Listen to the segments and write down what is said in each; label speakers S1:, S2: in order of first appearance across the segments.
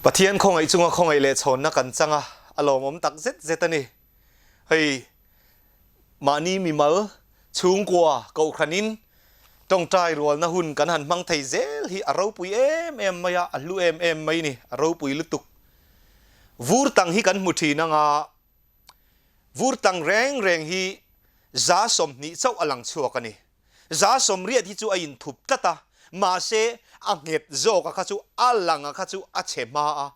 S1: Pathian khawngaih chunga khawngaih leh chhawnna kan chang a, a lawmawm tak zet zet a ni. Hei mahni mimal chhungkua kohhranin tawngtai rualna hun kan han hmang thei zel hi a ropui em em mai a, a hlu em em mai ni, a ropui lutuk. Vur tang hi kan hmu thin anga vur tang reng reng hi 20% chauh a lang chhuak a ni. 80% hi chu a inthup tlat a, mahse a nghet zawk a kha chu a lang a kha chu a chhe hma a,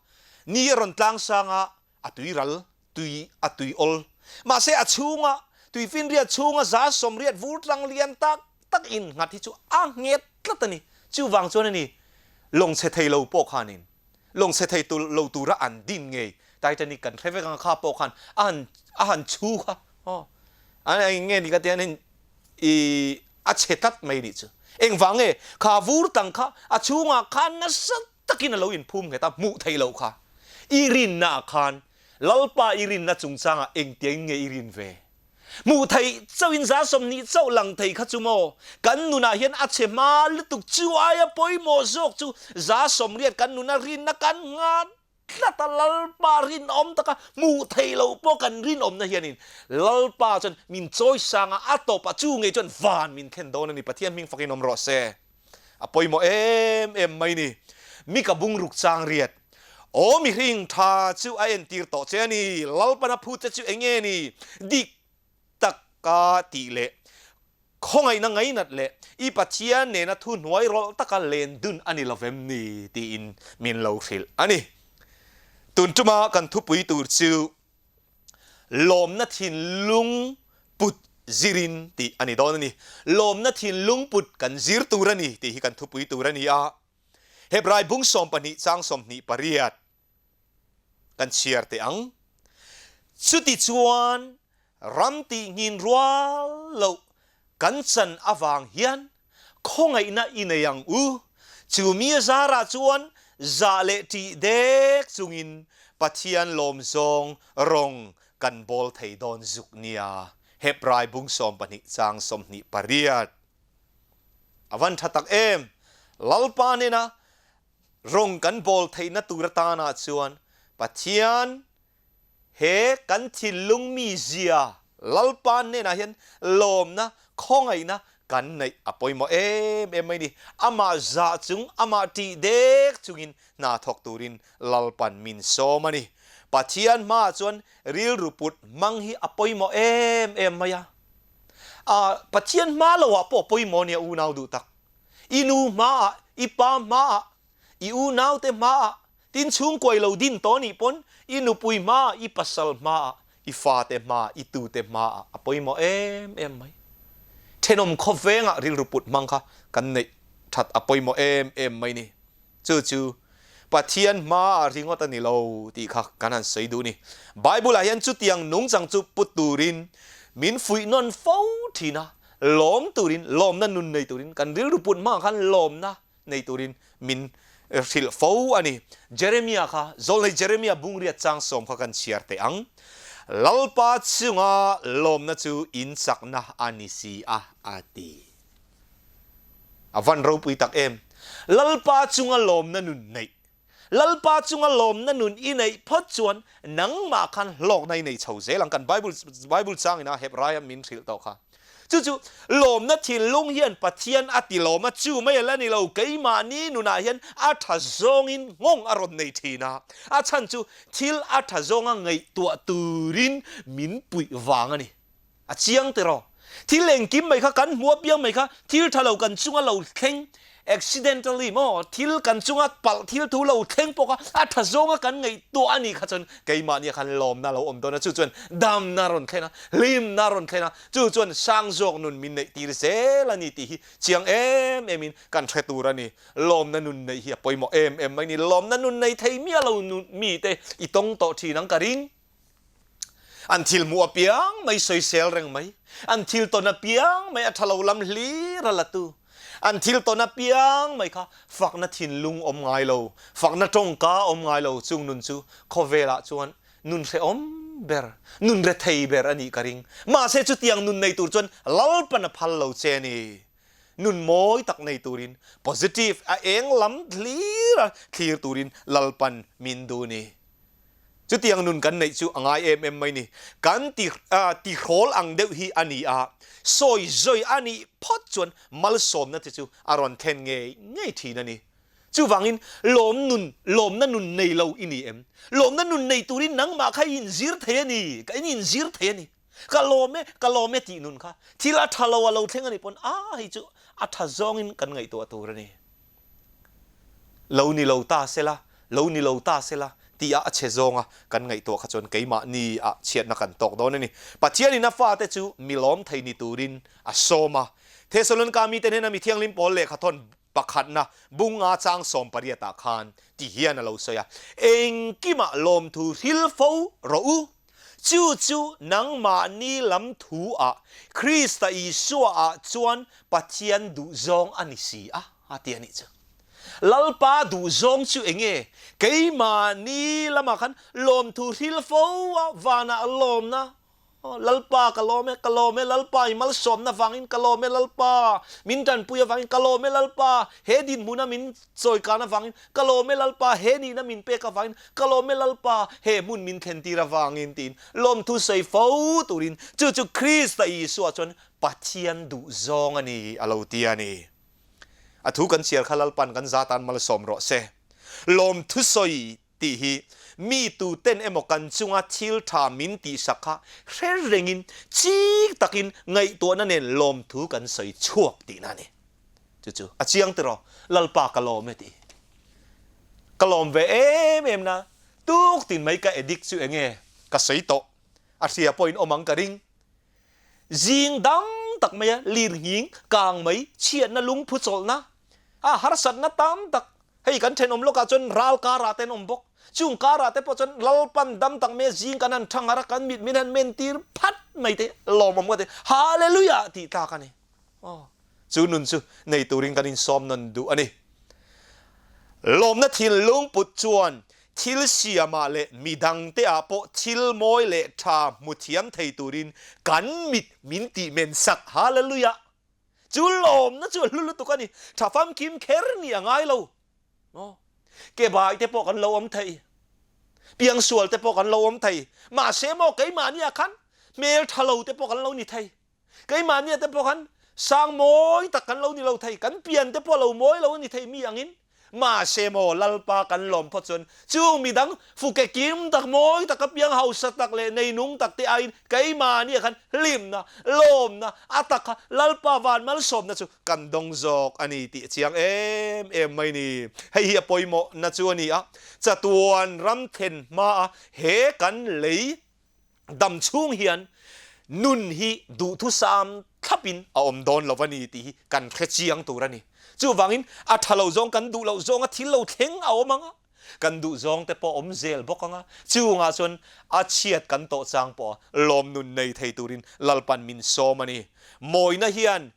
S1: ni a rawn tlang sang a, a tui ral, tui a tui awl. Mahse a chhunga tuifinriat chhunga 80% vur tlang lian tak tak innghat hi chu a nghet tlat a ni. Chuvang chuan a ni, lawng chhe thei lo pawh khanin lawng chhe thei lo tura an din ngei Titanic kan hre vek ang kha pawh khan a han a han chhu kha aw an eng nge ni ka tia an i a chhe tlat mai nih chu. Engvang nge kha vur tang kha a chhungah khan nasa takin a lo inphum nghet a hmuh theih loh kha. I rinna ah khan Lalpa i rinna chungchangah engtiangin nge i rin ve? Hmuh theih chauhin 20% chauh lang thei kha chu maw? Kan nunah hian a chhe hma lutuk chu aia pawimawh zawk chu 80% kan nuna rinna kan nghat tlat a, Lalpa rinawm taka hmuh theih loh pawh kan rinawmna hianin Lalpa chuan min chawi sang a, a tawpah chu ngei chuan van min thlen dawn a ni. Pathian hming fakin awm rawh se. A pawimawh em em mai ni. Mika bungruk chang riat. Aw mihring tha chu a entir tawh che a ni, Lalpan a phut che chu eng nge ni? Dik taka tih leh khawngaihna ngainat leh i Pathian nena thu hnuai rawlh taka len dun a ni lovem ni? tiin min lo hrilh a ni. Tun tuma kan thupui tur chu lawmna thinlung put zirin tih a ni dawn a ni. Lawmna thinlung put kan zir tur a ni tih hi kan thupui tur a ni a. Hebrai bung 12 chang 28 kan chhiar teh ang. Chutichuan ram tihngin rual loh kan chan avang hian khawngaihna i nei ang u. Chu mi zarah chuan zah leh ṭih dek chungin Pathian lawmzawng rawng kan bawl thei dawn zuk nia. Hebrai bung 12 chang 28. A van tha tak em! Lalpa nena rawng kan bawl theihna tur atana chuan Pathian he kan thinlung mizia Lalpa hnenah hian lawmna, khawngaihna kan neih a pawimawh em em mai ni. Amah zah chung, amah tih dek chungin hna thawk turin Lalpan min sawm a ni. Pathian hmaah chuan rilru put hmang hi a pawimawh em em mai a. A, Pathian hma loah pawh pawimawh nia unau duh tak. I nu hmaah, i pa hmaah, i unaute hmaah, tin chhungkuai lo din tawh nih pawn i nupui hmaah, i pasal hmaah, i fate hmaah, i tute hmaah a pawimawh em em mai. Thenawm khawvengah rilru put hmang kha kan neih that a pawimawh em em mai ni. Chu chu Pathian hmaah ringawt a ni lo tih kha kan han sawi duh ni. Bible-ah hian chutiang nungchang chu put turin min fuih nawn fo thin a, lawm turin, lawmna nun nei turin, kan rilru put hmaah khan lawmna nei turin min hrilh fo a ni. Jeremia kha, Zawlnei Jeremia bungriat chang sawm kha kan chhiar teh ang. Lalpa chunga lawmna chu in chakna a ni si a, a ti. A van ropui tak em! Lalpa chunga lawmna nun neih. Lalpa chunga lawmna nun i neih phawt chuan nangmah khan hlawkna i nei chho zel ang. Kan Bible Bible changin a Hebraia min hrilh tawh kha. Chu chu lawmna thinlung hian Pathian a ti lawm a, chu mai a la ni lo, keimahni nunah hian a tha zawngin nghawng a rawn nei thin a. A chhan chu thil a tha zawnga ngaihtuah turin min puih vang a ni. A chiang tiraw? Thil engkim mai kha kan hmu apiang mai kha thil tha lo kan chunga lo thleng, accidentally maw, thil kan chunga palh thil thu lo thleng pawh kha a tha zawnga kan ngaihtuah a nih kha chuan keimahnia khan lawmna a lo awm dawn a, chu chuan damna a rawn thlen a, hlimna a rawn thlen a, chu chuan sang zawk nun min neih tir zel a ni tih hi chiang em emin kan hre tur a ni. Lawmna nun neih hi a pawimawh em em mai ni. Lawmna nun nei thei miah lo mite i tawng tawh thin ang ka ring. An thil hmuh apiang mai sawisel reng mai, an thil tawn apiang mai a tha lo lam hlir a la tu, an thil tawn apiang mai kha fakna thinlung awm ngai lo, fakna tawngka awm ngai lo chung nun chu khawvelah chuan nun hrehawm ber, nun rethei ber a nih ka ring. Mahse chutiang nun nei tur chuan Lalpan a phal lo che a ni. Nun mawi tak nei turin positive a eng lam thlir a thlir turin Lalpan min duh ni. Chutiang nun kan neih chu a ngai em em mai ni. Kan ti tihrawl ang deuh hi a ni a, sawi zawi a nih phawt chuan malsawmna te chu a rawn thlen ngei ngei thin a ni. Chuvangin lawm nun, lawmna nun nei lo i ni em? Lawmna nun nei turin nangmah kha i inzir thei a ni, ka in inzir thei a ni. Ka lawm e, ka lawm e tih nun kha thil a tha lo a lo thleng a nih pawn a hei chu a tha zawngin kan ngaihtuah tur a ni. Lo ni lo ta sela, lo ni lo ta sela tia a chhe zawnga kan ngaihtuah kha chuan keimahni ah chhiatna kan tawk dawn a ni. Pathianin a fate chu mi lawm thei ni turin a sawm a. Thesalonika mite hnena mi thianghlim pawl lehkhathawn Pakhatna bunga chang 18 ah khan ti hian a lo sawi a, Engkimah lawmthu hril fo rawh u, chu chu nangmahni lam thu ah Krista Isua ah chuan Pathian duhzawng a ni si a, a ti a nih chu. Lalpa duhzawng chu enge? Keimahni lamah khan lawmthu hril fo a, vanah lawmna Aw Lalpa ka lawm e, ka lawm e Lalpa i malsawmna vangin ka lawm e Lalpa, min tanpui avangin ka lawm e Lalpa, he dinhmuna min chawikan avangin ka lawm e Lalpa, he nihna min pek avangin ka lawm e Lalpa, he hmun min thlentir avangin tiin lawmthu sawi fo turin chu chu Krista Isua chuan Pathian duhzawng a ni a lo ti a ni. A thu kan chhiar kha Lalpan kan za tan malsawm rawh se. Lawmthu sawi tih hi mi tuten emaw kan chunga thil tha min tihsak kha hre rengin chik takin ngaihtuahna nen lawmthu kan sawi chhuak tihna a ni. Chu chu a chiang tiraw, Lalpa ka lawm e tih. Ka lawm ve em em na, tuk tin mai ka addict chu enge ka sawi tawh, a hria pawhin awm ang ka ring. Zing dang tak maia lirnghing, kang mai, chhiatna lungphu chawlhna, a harsatna tam tak Hei kan thenawm lawkah chuan ral karah te an awm bawk. Chung karah te pawh chuan Lalpan dam tak mai a zing kan han thang har a, kan mit min han men tir phat mai te lawmawm ka ti. Hallelujah tih tlak a ni. Aw, chu nun chu nei turin kan insawm nawn duh a ni. Lawmna thinlung put chuan thil siamah leh midangte ah pawh thil mawi leh tha hmu thiam thei turin kan mit min tih men sak. Hallelujah! Chu lawmna chu a hlu lutuk a ni. Tha famkim kher nih a ngai lo. Maw? Ke bai te pawh kan lo awm thei. Piangsual te pawh kan lo awm thei. Mahse maw keimahni ah khan hmel tha lo te pawh kan lo ni thei. Keimahni ah te pawh khan sang mawi tak kan lo ni lo thei. Kan pian te pawh lo mawi lo a ni thei mi angin. Mahse maw Lalpa kan lawm phawt chuan chung midang fuke kim tak, mawi tak, a piang hausa tak leh neinung tak te aiin keimahni ah khan hlimna, lawmna, a tak kha Lalpa van malsawmna chu kan dawng zawk a ni tih a chiang em em mai ni. Hei hi a pawimawhna chu a ni a, chatuan ram thlen hmaa he kan lei dam chhung hian nun hi duhthusam thlapin a awm dawn lo a ni tih hi kan hre chiang tur a ni. Chuvangin a tha lo zawng kan duh loh zawnga thil lo thleng a awm ang a, kan duh zawng te pawh awm zel bawk ang a, chungah chuan a chhiat kan tawh chang pawh a lawm nun nei thei turin Lalpan min sawm a ni. Mawina hian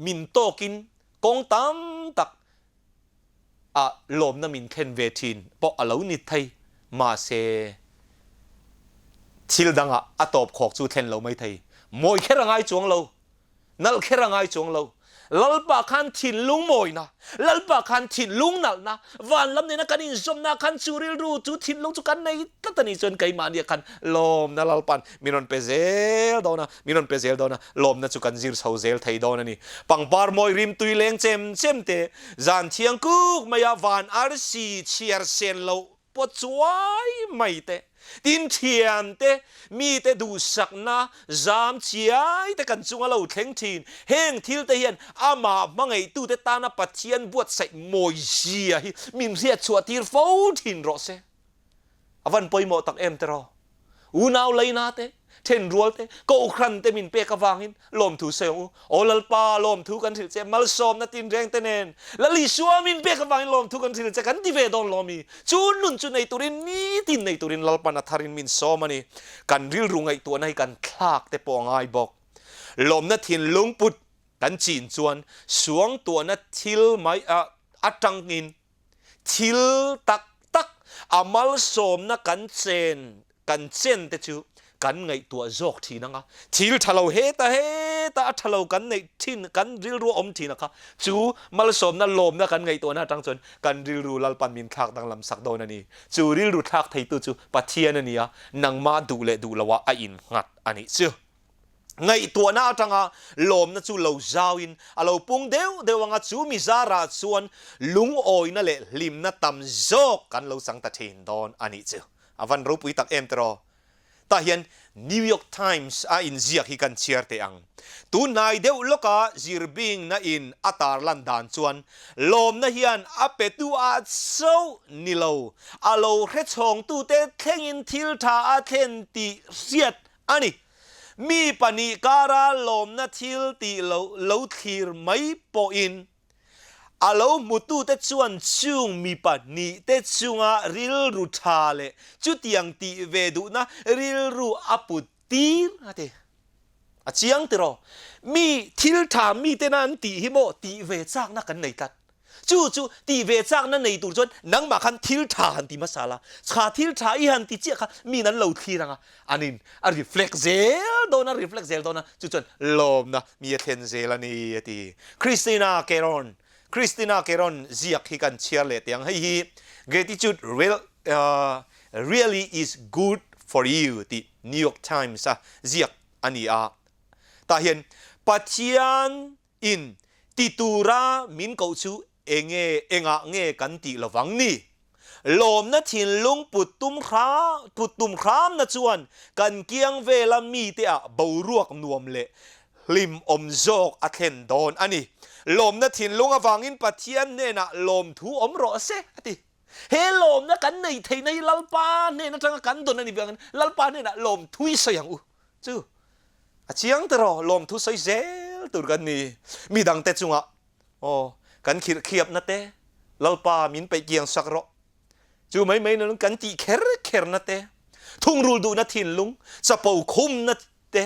S1: min tawkin kawng tam tak ah lawmna min thlen ve thin pawh a lo ni thei, mahse thil dangah a tawp khawk chu thlen lo mai thei. Mawi kher a ngai chuang lo, nalh kher a ngai chuang lo. Lalpa khan thinlung mawina, Lalpa khan thinlung nalhna, van lam nena kan inzawmna khan chu rilru, chu thinlung chu kan nei tlat a nih chuan keimahni ah khan lawmna Lalpa'n min rawn pe zel dawn a, min rawn pe zel dawn a, lawmna chu kan zir chho zel thei dawn a ni. Pangpar mawi rim tui leng chem chem te, zan thiang kuk maia van arsi chhiar sen loh pawh chuai mai te, tin thian te, mite duhsakna zam chiai te kan chunga lo thleng thin. Heng thil te hian amah hmangaihtute tana Pathian buatsaih mawi zia hi min hriatchhuah tir fo thin rawh se. A van pawimawh tak em tiraw? Unau leina te, thenrual te, kohhran te min pek avangin lawmthu sawi ang u. Aw Lalpa, lawmthu kan hrilh che, malsawmna tinreng te nen Lal Isua min pek avangin lawmthu kan hrilh che kan ti ve dawn lawmi. Chu nun chu nei turin nitin nei turin Lalpan a tharin min sawm a ni. Kan rilru ngaihtuahna hi kan thlak te pawh a ngai bawk. Lawmna thinlung put kan chin chuan suangtuahna thil mai atangin Thil tak tak a malsawmna kan chen kan chen te chu kan ngaihtuah zawk thin ang a, thil tha lo heta heta. Heta a tha lo kan neih thin, kan rilru a awm thin a kha, chu malsawmna lawmna kan ngaihtuahna atang chuan kan rilru Lalpan min thlak danglam sak dawn a ni. Chu rilru thlak theitu chu Pathian a ni a, nangmah duh leh duh loah a innghat a nih chu. Ngaihtuahna atanga lawmna chu lo zauin a lo pung deuh deuh anga chu mi zarah chuan lungawina leh hlimna tam zawk kan lo chang ta thin dawn a nih chu. A van ropui tak em tiraw? Tah hian New York Times a inziak hi kan chhiar teh ang. Tunhnai deuh lawka zirbingna in a tarlan dan chuan lawmna hian a petu ah chauh ni lo, a lo hrechhawngtute thlengin thil tha a thlen tih hriat a ni. Mi pahnih kara lawmna thil tih loh lo thlir mai pawhin a lo hmutute chuan chung mi pahnihte chunga rilru tha leh chutiang tih ve duhna rilru a put tir a ti. A chiang tiraw? Mi thil tha mitena an tih hi maw tih ve chakna kan nei tlat. Chu chu tih ve chakna nei tur chuan nangmah khan thil tha han ti hmasa la, kha thil tha i han ti chiah kha miin an lo thlir ang a, an in a reflect zel dawn a, reflect zel dawn a, chu chuan lawmna mi a thlen zel a ni a ti. Christina Caron, Christina Caron ziak hi kan chhiar leh teh ang, hei hi Gratitude real, really is good for you tih New York Times a ziak a ni a, tah hian Pathian In ti tura min koh chu enge engah nge kan tih lovang ni? Lawmna thinlung put tum hram put tum hramna chuan kan kiang vela mite ah boruak nuam leh hlim awm zawk a thlen dawn a ni. Lawmna thinlung avangin Pathian hnenah lawmthu awm rawh se, a ti. He lawmna kan nei theihna hi Lalpa hnen atanga kan dawn a ni vangin Lalpa hnenah lawmthu i sawi ang u. Chu a chiang tiraw lawmthu sawi zel tur kan ni. Mi dangte chungah aw kan khirh khiapna te Lalpa min peih kiang sak rawh. Chu mai mai nalun kan tih kher kherna te, thungrul duhna thinlung, chapo khumna te,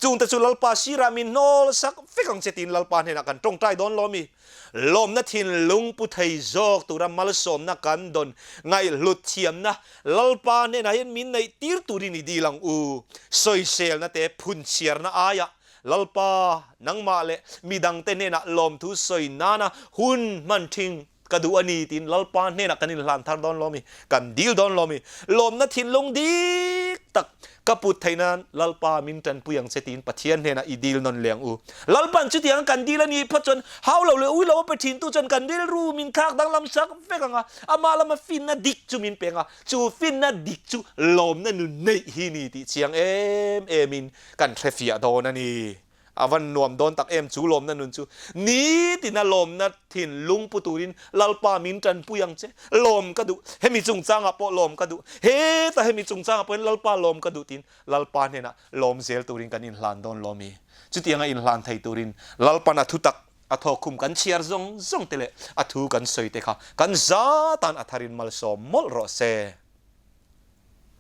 S1: chungte chu Lalpa sirah min hnawl sak vek ang che tiin Lalpa hnenah kan tawngtai dawn lo mi. Lawmna thinlung pu thei zawk tura malsawmna kan dawn ngaihhlut thiamna Lalpa hnenah hian min neih tir turin i dil ang u. Sawiselna te phunchhiarna aiah Lalpa nangmah leh midangte hnenah lawmthu sawi nana hun hman thin ka duh a ni tiin Lalpa hnenah kan inhlan thar dawn lo mi, kan dil dawn lo mi. Lawmna thinlung dik tak ka put theih nan Lalpa min tanpui ang che tiin Pathian hnenah i dil nawn leh ang u. Lalpa'n chutianga kan dil a nih phawt chuan hau lo leh ui lo a pe thintu chuan kan rilru min thlak danglam sak vek ang a, amah lama finna dik chu min peng a, chu finna dik chu lawmna nun neih hi ni tih chiang em emin kan hrefiah dawn a ni. A van nuam dawn tak em chu lawmna nun chu. Nitina lawmna thinlung pu turin Lalpa min tanpui ang che. Lawm ka duh. Hemi chungchangah pawh lawm ka duh. Heta hemi chungchangah pawhin Lalpa lawm ka duh tiin Lalpa hnenah lawm zel turin kan inhlan dawn lawm i. Chutianga inhlan thei turin Lalpan a thutak a thawkkhum kan chhiar zawng zawng te leh a thu kan sawi te kha kan za tan a tharin malsawm mawlh rawh se.